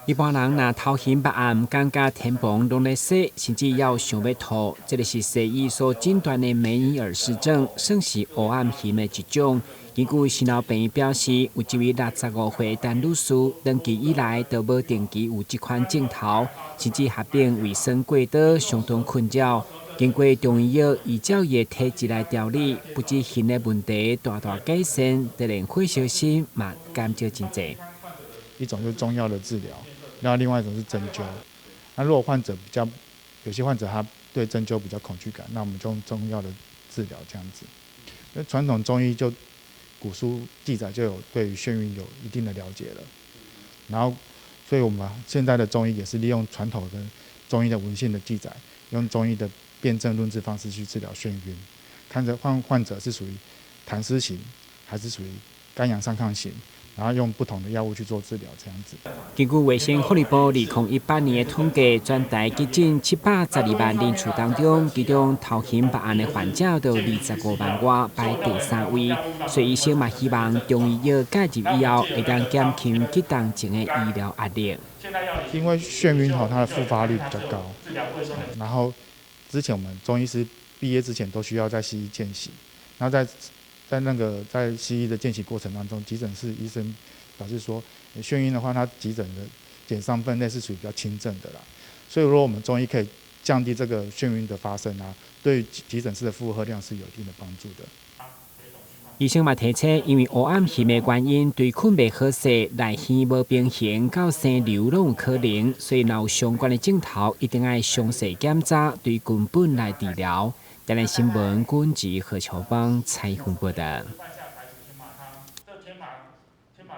一般人若頭暈目暗，感覺天棚攏咧踅，甚至猶想欲吐，這个是西醫所診斷的梅尼爾氏症，算是烏暗眩的一種。根據新老病院表示，有一位65歲陳女士，長期以來都無定期有這款症頭，甚至合併胃酸過多，相當困擾。經過中醫藥依照伊的體質來調理，不止眩的問題大大改善，就連火燒心嘛減少真濟。一種就是中藥的治療，然後另外一種是針灸。那如果患者比較，有些患者他對針灸比較恐懼感，那我們就用中藥的治療這樣子。因為傳統中醫就古書記載就有對於眩暈有一定的了解了，然後，所以我們現在的中醫也是利用傳統的中醫的文獻的記載，用中醫的辨證論治方式去治療眩暈，看著患者是屬於痰濕型還是屬於肝陽上亢型。然後用不同的藥物去做治療，這樣子。根據衛生福利部2018年的統計，全台急診712萬人次當中，其中頭暈目暗的患者就25萬外，排第三位。所以醫生嘛希望中醫藥介入以後，會當減輕急重症的醫療壓力。因為眩暈吼，它的復發率比較高。然後之前我們中醫師畢業之前都需要在西醫見習，然後在那個在西醫的見習過程當中，急診室醫生表示說，眩暈的話，它急診的減傷分類是屬於比較輕症的啦。所以如果我們中醫可以降低這個眩暈的發生啊，對急診室的負荷量是有一定的幫助的。醫生嘛提醒，因為烏暗眩的原因，對睏袂好勢，內耳無平衡，到生瘤攏有可能，所以若有相關的症頭，一定愛詳細檢查，對根本來治療。台南新聞，君吉何秋芳採訪報道。